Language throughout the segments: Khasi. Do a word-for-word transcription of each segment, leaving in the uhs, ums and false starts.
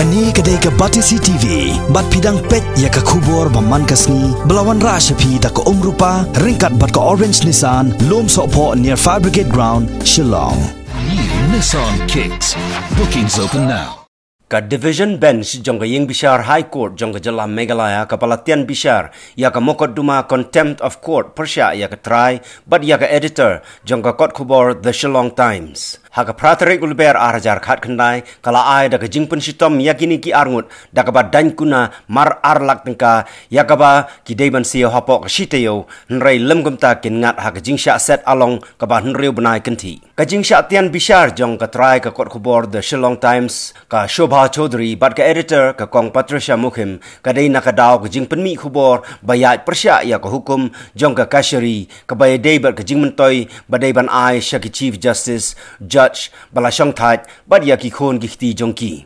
Kane ka dei ka Batesi T V, bad phi dang peit ïa ka khubor ba man ka sngi, ba la wanrah sha phi da ka Umrupa, ryngkat bad ka Orange Nissan, Lum Sohphoh near Fire Brigade Ground, Shillong. New Nissan Kicks. Bookings open now. Ka Division Bench jong ka Ïing Bishar High Court jong ka jylla Meghalaya kaba la tian bishar ïa ka mukotduma contempt of court pyrshah ïa ka trai bad ïa ka editor jong ka kot khubor The Shillong Times. Ha ka phra tarik u Lber ar hajar khatkhyndai, ka la ai da ka jingpynshitom ïa kine ki arngut da kaba daiñ kuna mar ar lak tyngka, ïa kaba ki dei ban siew hapoh ka shi taïew, hynrei lym kumta kin ngat ha ka jingshah set along kaba hynriew bnai kynthih. Ka jingshah tian bishar jong ka trai ka kot khubor The Shillong Times, ka Shobha Chaudhary bad ka editor ka Kong Patricia Mukhim, ka dei na ka daw ka jingpynmih khubor ba ïaid pyrshah ïa ka hukum jong ka kashari kaba ïadei bad ka jingmyntoi ba dei ban ai sha ki Chief Justice, Judge ba la shongthait bad ïa ki khun ki kti jong ki.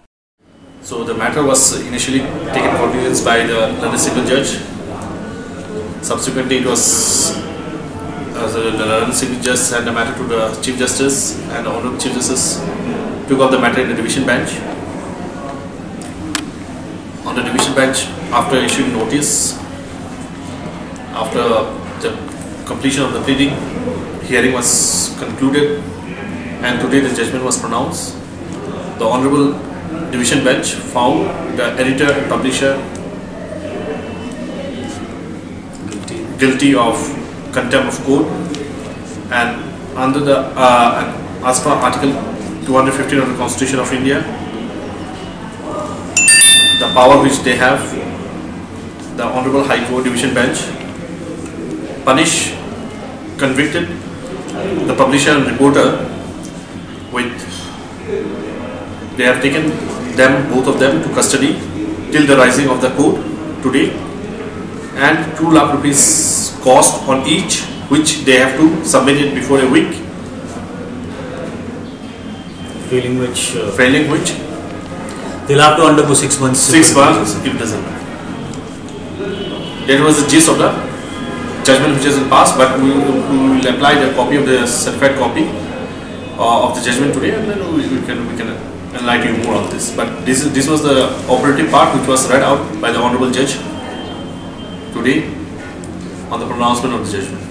So the matter was initially taken cognizance by the London Civil Judge. Subsequently, it was uh, the, the London Civil Judge sent the matter to the Chief Justice, and the Honorable Chief Justice took up the matter in the division bench. On the division bench, after issuing notice, after the completion of the pleading, hearing was concluded, and today the judgment was pronounced. The Honorable Division Bench found the editor and publisher guilty of contempt of court, and under the uh, as per Article two hundred fifteen of the Constitution of India, the power which they have, the Honorable High Court Division Bench punish, convicted the publisher and reporter with, they have taken them, both of them, to custody till the rising of the court today, and two lakh rupees cost on each, which they have to submit it before a week. Failing which, uh, Failing which, they'll have to undergo six months. Six months imprisonment. That was the gist of the judgment which has been passed, but we, we will apply the copy of the certified copy uh, of the judgment today, and then we, we can we can enlighten you more on this. But this is, this was the operative part which was read out by the Honorable Judge today on the pronouncement of the judgment.